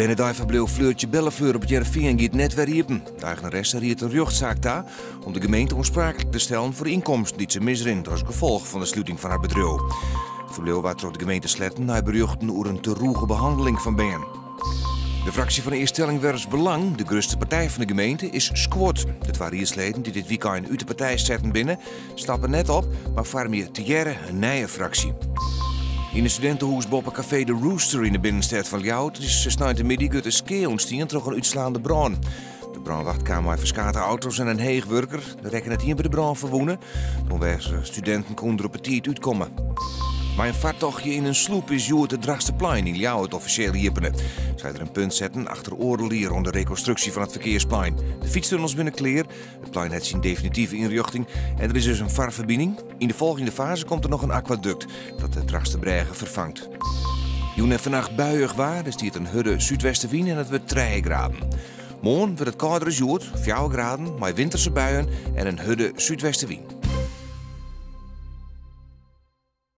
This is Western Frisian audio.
Bernedeiferbliuw Fleurtje Bellefleur op It Hearrenfean giet net wer iepen. De eigenaresse riedt in rjochtsaak ta om de gemeente oanspraaklik te stellen foar ynkomsten dy't se misrint as gefolch fan de sluting fan har bedriuw. It ferbliuw waard troch de gemeente sletten nei berjochten oer in te rûge behanneling fan bern. De fraksje fan Eaststellingwerfs Belang, de grutste partij fan de gemeente, is skuord. De twa riedsleden dy't dit wykein út de partij setten binne, stappe net op, mar foarmje tegearre in nije fraksje. Yn in studintehûs boppe kafee De Rooster yn de binnenstêd fan Ljouwert is sneintemiddei grutte skea ûntstien troch in útslaande brân. De brânwacht kaam mei ferskate auto's en in heechwurker. Der rekke net ien by de brân ferwûne. De oanwêzige studinten koene der op 'e tiid útkomme. Mei in fartochtje yn in sloep is hjoed it Drachtsterplein yn Ljouwert offisjeel iepene. Sy der in punt setten achter oardel jier oan de rekonstruksje fan it ferkearsplein. De fytstunnels binne klear, it plein hat syn definitive ynrjochting en der is dus in farferbining. Yn de folgjende faze komt der noch in akwadukt dat de Drachtsterbrêge ferfangt. Jûn en fannacht buiïch waar, der stiet in hurde súdwestewyn en it wurdt trije graden. Moarn wurdt it kâlder as hjoed, fjouwer graden, mei winterse buien en in hurde súdwestewyn.